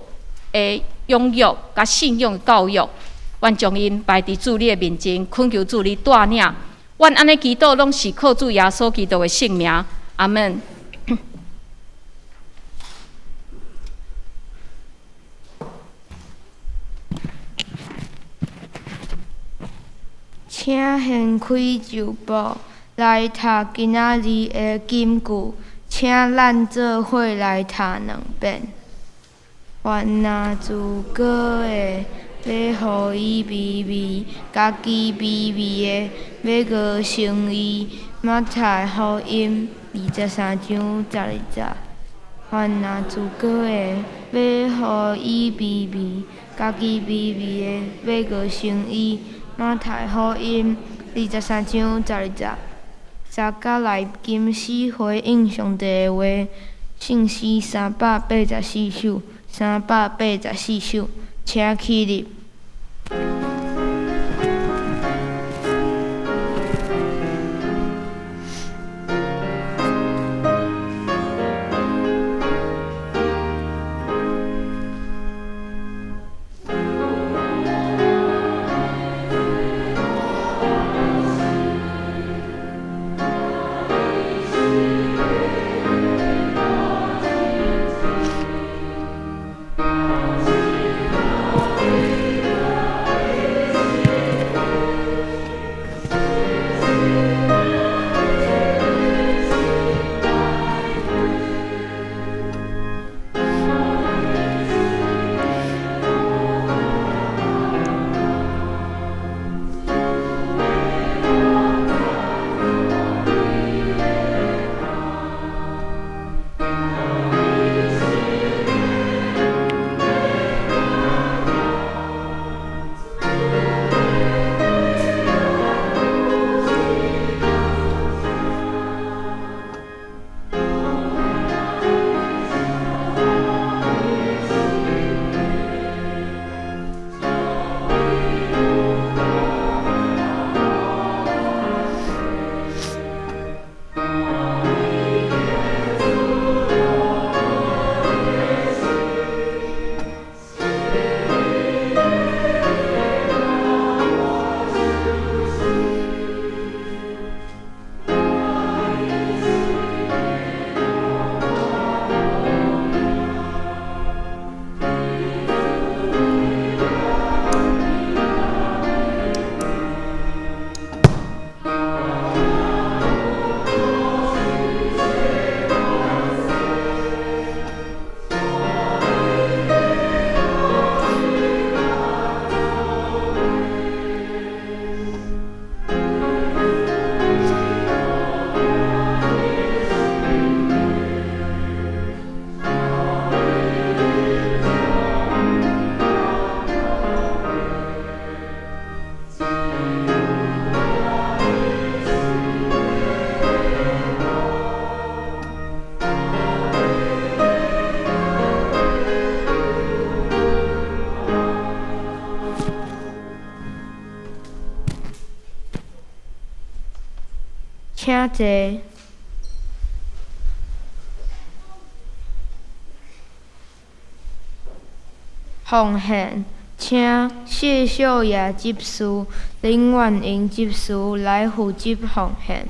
的養育佮信仰的教育。阮將𪜶擺佇主你的面前，懇求主你帶領。阮按呢祈禱，攏是靠主耶穌基督的聖名。阿們。請掀開舊簿，來讀今仔日的金句，請咱做伙來讀兩遍。凡若自高的，欲予伊卑微；家己卑微的，欲高升伊。馬太福音二十三章十二節。凡若自高的，欲予伊卑微；家己卑微的，欲高升伊。馬太福音二十三章十二節。三甲內金詩回應上帝的話，聖詩三百八十四首，三百八十四首，請起立。請坐。奉獻，請謝少爺執事林婉瑩執事來負責奉獻。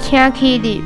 請起立。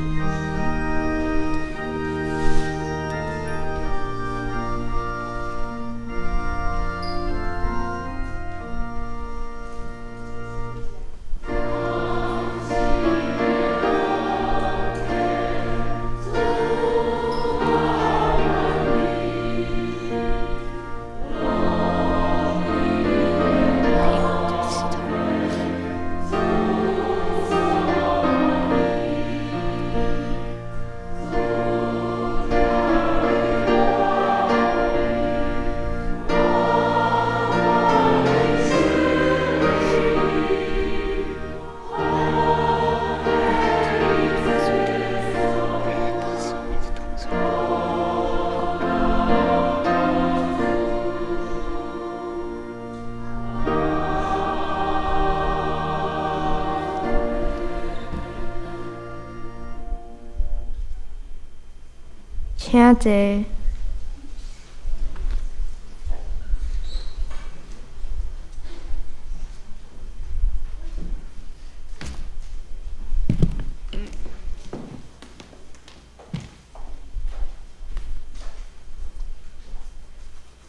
請坐。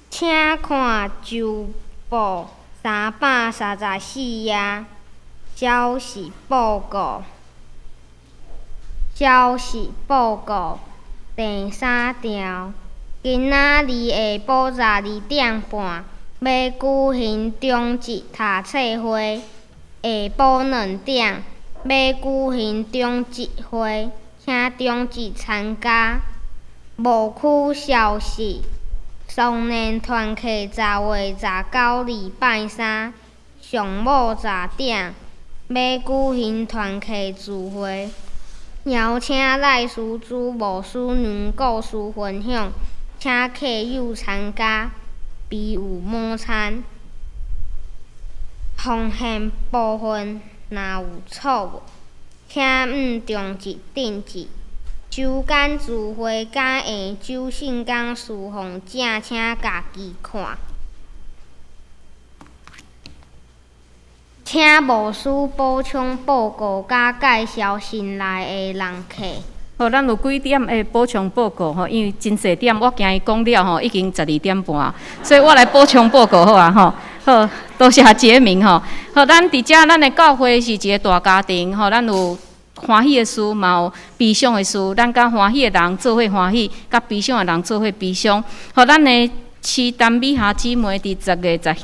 請看周報334頁，消息報告。消息報告第三條，今仔日下晡12點半，欲舉行中職讀冊會；下晡2點，欲舉行中職會，請中職參加。牧區消息。松年團契10月19禮拜三上午10點，欲舉行團契聚會，邀請賴淑珠牧師娘故事分享，請客友參加，備有午餐。奉獻部分若有錯誤，請毋中職訂正。周間聚會佮下晝聖工事奉者，請家己看。請牧師補充報告佮介紹新來的人客。好，咱有幾點的補充報告吼，因為真濟點，我驚伊講了吼，已經12點半，所以我來補充報告好啊吼。好，多謝傑明吼。好，咱佇遮咱的教會是一個大家庭吼，咱有歡喜的事，嘛有悲傷的事。咱佮歡喜的人做伙歡喜，佮悲傷的人做伙悲傷。好，咱的徐丹美霞姊妹佇10月11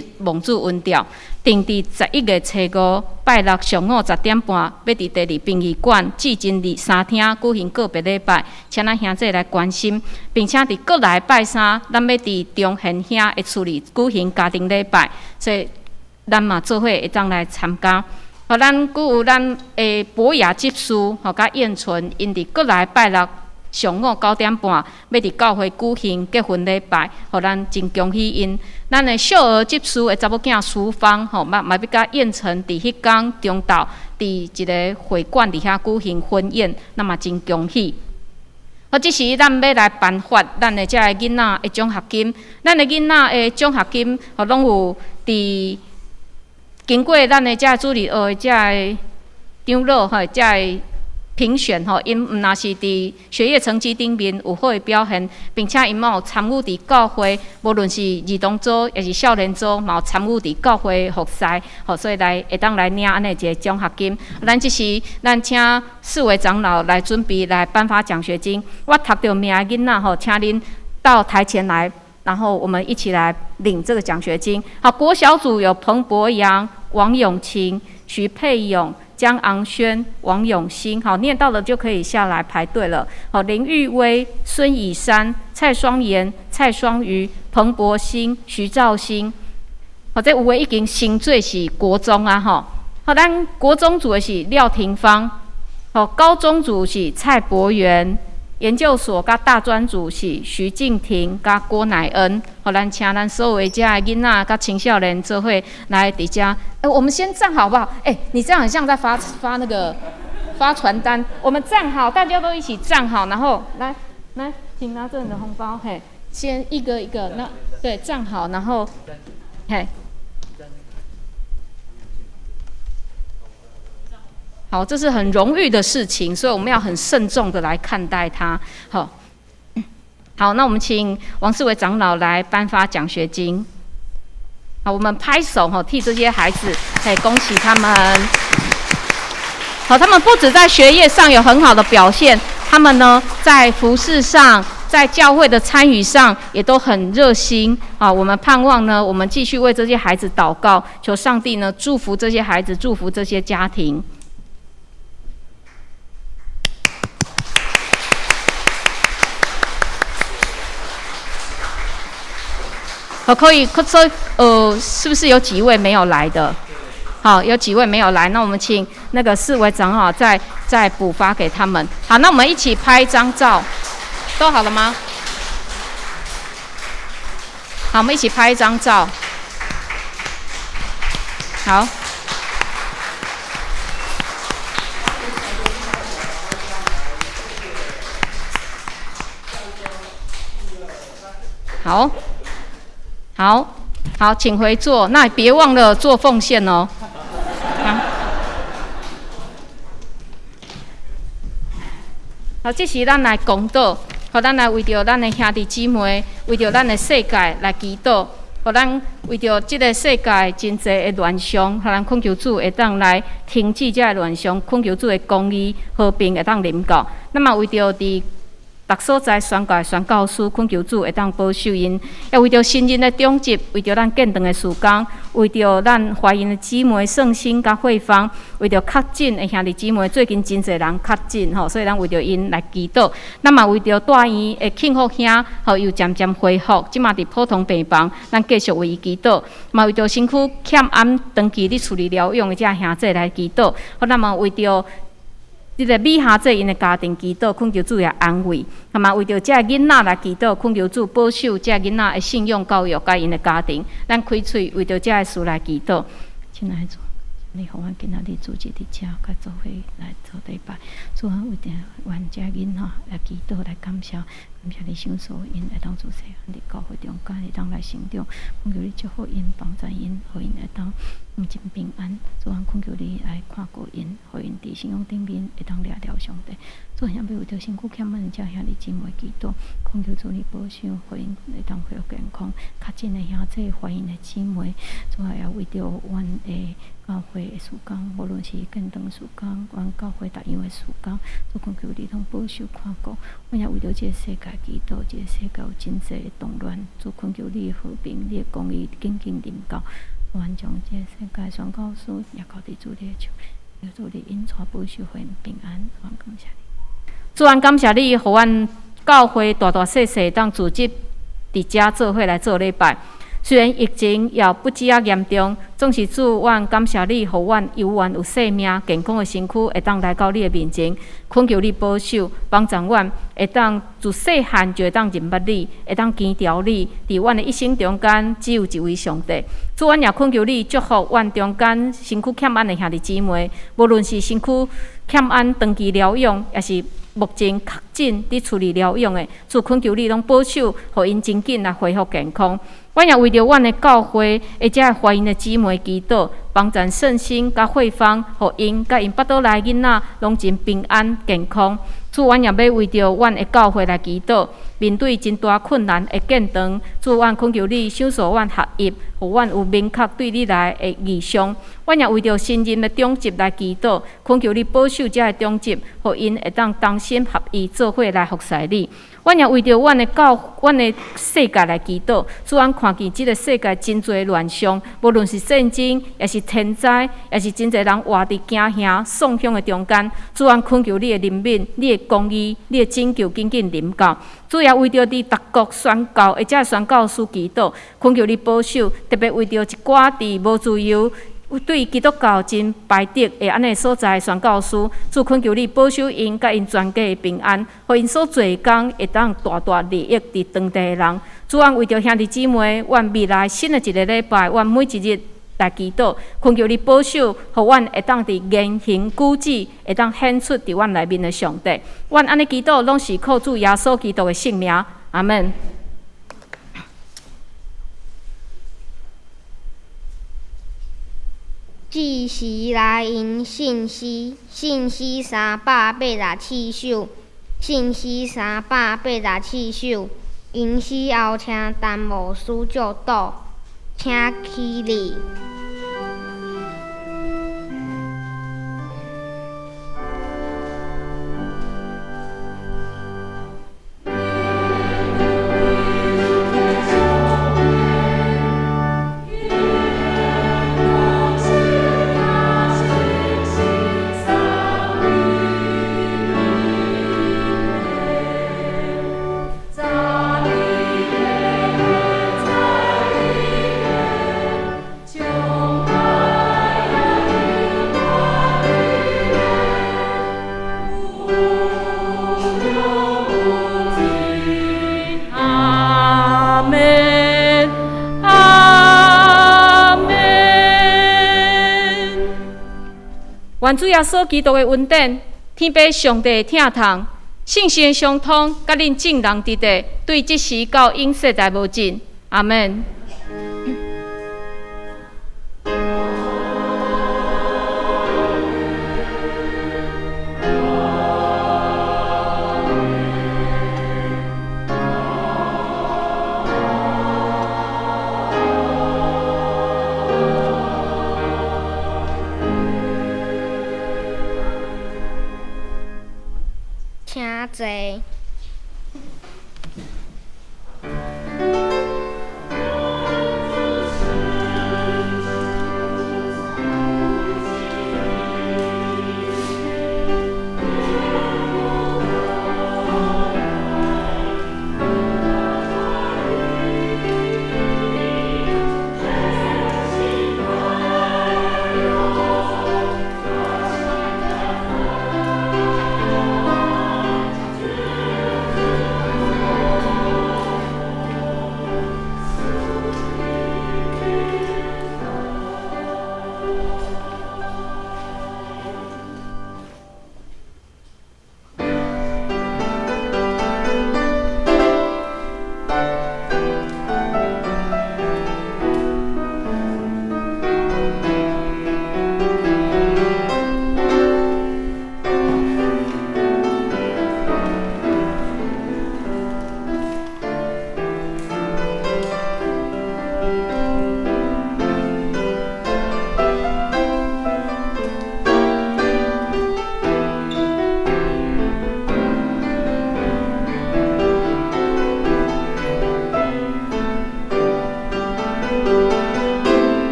日望主恩召，定佇11月初5拜六上午10點半，欲佇第二殯儀館至真二三廳舉行告別禮拜，請咱兄弟來關心，並且佇閣來拜三，咱欲佇中賢兄的厝裡舉行家庭禮拜，所以咱嘛做伙會當來參加。予咱閣有咱的博雅執事予佮燕純，𪜶佇閣來拜六上午9點半，欲佇教會舉行結婚禮拜，予咱真恭喜𪜶。咱的秀娥執事的查某囝淑芳，吼嘛嘛欲佮燕城佇彼工中晝佇一个會館佇遐舉行婚宴，咱嘛真恭喜。好，這時咱欲來頒發咱的這个囡仔的獎學金，咱的囡仔的獎學金，予攏有佇經過咱的這個主日學的這个長老吼，這个評選吼，𪜶毋若是佇學業成績頂面有好的表現，並且𪜶嘛有參與佇教會，無論是兒童組抑是少年組，嘛有參與佇教會服侍，予所以來會當來領按呢一個獎學金。咱這時，咱請四位長老來準備來頒發獎學金。我讀著名的囡仔吼，請恁到台前來，然後我們一起來領這個獎學金。好，國小組有彭博陽、王永晴、徐佩勇、江昂軒、王永興，好，念到了就可以下來排隊了。好，林玉威、孫以山、蔡雙妍、蔡雙瑜、彭博興、徐兆興。好，這有的已經升做是國中啊，吼。好，咱國中組的是廖廷芳，好，高中組是蔡博元，研究所佮大專組是徐靜婷佮郭乃恩。予咱請咱所有的遮的囡仔佮青少年做伙來佇遮。欸，我們先站好不好？欸，你這樣很像在發發那個發傳單。我們站好，大家都一起站好，然後來來，請拿著你的紅包，嘿，先一個一個，那對站好，然後嘿。好，這是很榮譽的事情，所以我們要很慎重的來看待它。好，好，那我們請王世偉長老來頒發獎學金。好，我們拍手哈，替這些孩子，嘿，恭喜他們。好，他們不止在學業上有很好的表現，他們呢在服事上，在教會的參與上也都很熱心啊。我們盼望呢，我們繼續為這些孩子禱告，求上帝呢祝福這些孩子，祝福這些家庭。好，可以，可說，是不是有幾位沒有來的？好，有幾位沒有來，那我們請那個四位長老再補發給他們。好，那我們一起拍一張照，都好了嗎？好，我們一起拍一張照。好。好。好好，請回座。那別忘了做奉獻哦。好，這時咱來講道，予咱來為著咱的兄弟姊妹，為著咱的世界來祈禱，予咱為著這个世界真濟的亂象，予咱懇求主會當來停止這个亂象，懇求主的公義和平會當臨到。咱嘛為著佇逐所在宣教的宣教師，懇求主會當保守𪜶，也為著新任的長執，為著咱建堂的事工，為著咱懷孕的姊妹聖心佮慧芳，為著確診的兄弟姊妹，最近真濟人確診吼，所以咱為著𪜶來祈禱。咱嘛為著大院的慶福兄，吼又漸漸恢復，這馬佇普通病房，咱繼續為伊祈禱。嘛為著身軀欠安長期佇厝裡療養的這兄弟來祈禱。予咱嘛為著這个美霞姐𪜶的家庭祈禱，懇求主來安慰，啊嘛為著這个囡仔來祈禱，懇求主保守這个囡仔的信仰教育佮𪜶的家庭。咱開喙為著這个事來祈禱。親愛的主，你予阮今仔日主日佇遮佮做伙來做禮拜，主啊，為著阮這个囡仔來祈禱來感謝。感謝你賞賜𪜶會當自細漢佇教會中間會當來成長，懇求你祝福𪜶，幫助𪜶，予𪜶會當真平安。主啊，懇求你來看顧𪜶，予𪜶佇信仰頂面會當掠牢上帝。主啊，也欲為著身軀欠安的遮兄弟姊妹祈禱，懇求主你保守，予𪜶會當恢復健康。確診的兄弟、懷孕的姊妹，主啊，也為著阮的教會的事工，無論是建堂事工，阮教會逐樣的事工，主懇求你攏保守看顧。阮也為著這個世界祈禱，這個世界有真濟的動亂，主懇求你的和平、你的公義緊緊臨到。阮將這個世界宣教士也交佇主你的手，求主你引帶保守，予𪜶平安。阮感謝你。主，阮感謝你，予阮教會大大細細當組織佇遮做伙來做禮拜。雖然疫情也不止仔嚴重，總是主，阮感謝你，予阮猶原有生命、健康的身軀，會當來到你的面前，懇求你保守，幫助阮會當自細漢就會當認捌你，會當跟牢你。佇阮的一生中間，只有一位上帝。主，阮也懇求你祝福阮中間身軀欠安的兄弟姊妹，無論是身軀欠安長期療養，抑是目前確診佇厝裡療養的，主懇求你攏保守，予𪜶真緊來恢復健康。阮也為著阮的教會，或者懷孕的姊妹祈禱，幫助聖心佮慧芳，予𪜶佮𪜶腹肚內囡仔攏真平安健康。主，阮也欲為著阮的教會來祈禱，面對真大困難的建堂，主，阮懇求你賞賜阮合一，予阮有明確對你來的異象。阮也為著新任的長執來祈禱，懇求你保守遮的長執，予𪜶會當同心合意做伙來服侍你。阮也為著阮的教、阮的世界來祈禱。主，阮看見這个世界真濟亂象，無論是戰爭，抑是天災，抑是真濟人活佇驚嚇、喪凶的中間。主，阮懇求你的憐憫、你的公義、你的拯救緊緊臨到。主也為著佇逐國宣教，或者宣教師祈禱，懇求你保守，特別為著一寡佇無自由、對基督教真排斥的按呢所在宣教師，主懇求你保守𪜶佮𪜶全家的平安，予𪜶所做的工會當大大利益佇當地的人。主，阮為著兄弟姊妹，阮未來新的一个禮拜，阮每一日來祈禱，懇求你保守，予阮會當佇言行舉止會當顯出佇阮內面的上帝。阮按呢祈禱，攏是靠主耶穌基督的聖名。阿們。這時來吟聖詩，聖詩387首，聖詩387首。吟詩後請陳牧師祝禱，請起立。阿們，阿們。願主耶穌基督的恩典，天父上帝的疼痛，聖神的相通，佮恁眾人佇佇，對這時到永世代無盡。阿們。